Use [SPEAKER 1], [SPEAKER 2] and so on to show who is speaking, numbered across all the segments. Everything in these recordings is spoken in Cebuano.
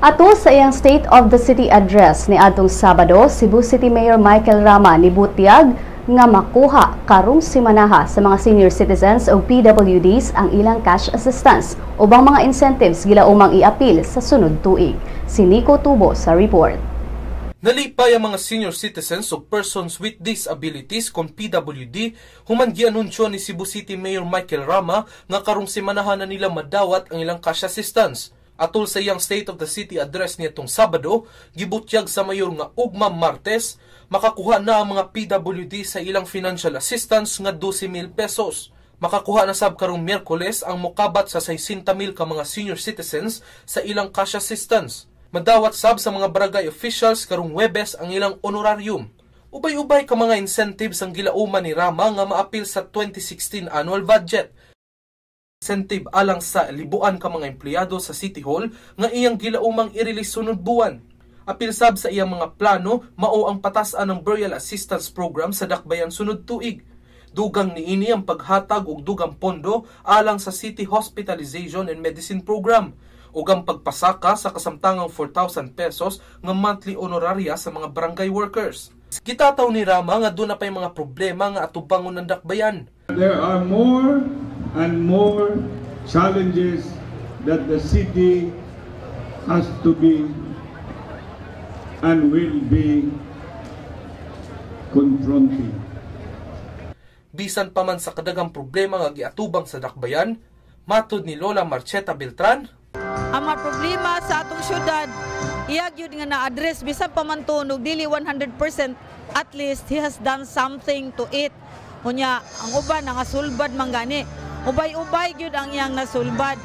[SPEAKER 1] Atol sa iyang State of the City Address ni adtong Sabado, Cebu City Mayor Michael Rama nibutyag nga makuha karong simanaha sa mga senior citizens o PWDs ang ilang cash assistance ubang mga incentives gilaumang iapil sa sunod tuig. Si Nico Tubo sa report.
[SPEAKER 2] Nalipay ang mga senior citizens o persons with disabilities kon PWD human gianunsyo ni Cebu City Mayor Michael Rama nga karong simanahan na nila madawat ang ilang cash assistance. Atol sa iyang State of the City Address niadtong Sabado, gibutyag sa mayor nga ugma Martes, makakuha na ang mga PWD sa ilang financial assistance nga 12,000 pesos. Makakuha na sab karong Miyerkules ang mokabat sa 60,000 ka mga senior citizens sa ilang cash assistance. Madawat sab sa mga barangay officials karong Huwebes ang ilang honorarium. Ubay-ubay ka mga incentives ang gilauman ni Rama nga maapil sa 2016 annual budget. Incentive alang sa libuan ka mga empleyado sa City Hall nga iyang gilaumang i-release sunod buwan. Apil sab sa iyang mga plano mao ang patasan ng burial assistance program sa Dakbayan sunod tuig. Dugang niini ang paghatag og dugang pondo alang sa City Hospitalization and Medicine Program ug ang pagpasaka sa kasamtangang 4,000 pesos nga monthly honoraria sa mga barangay workers. Gitataw ni Rama nga duna pay mga problema nga atubangon ng Dakbayan.
[SPEAKER 3] There are more and more challenges that the city has to be and will be confronting.
[SPEAKER 2] Bisan pa man sa kadaghang problema nga giatubang sa Dakbayan, matud ni Lola Marcheta Beltran,
[SPEAKER 4] Ang mga problema sa atong syudad, iya gyud nga na-address bisan pa man tunog dili 100%, at least he has done something to it. Unya ang uban nangasulbad man gani. Ubay-ubay gyud ang iyang nasulbad.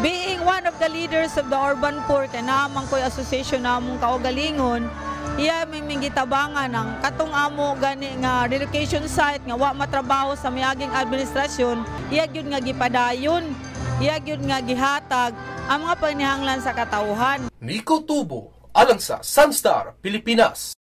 [SPEAKER 4] Being one of the leaders of the urban poor, kay naa man ko'y association na among kaugalingon, iya may gitabangan ang katong amo gani nga relocation site nga wa matrabaho sa miaging administrasyon, iya gyud nga gipadayon, iya gyud nga gihatag ang mga panihanglan sa katawhan.
[SPEAKER 2] Nico Tubo, alang sa Sunstar, Pilipinas.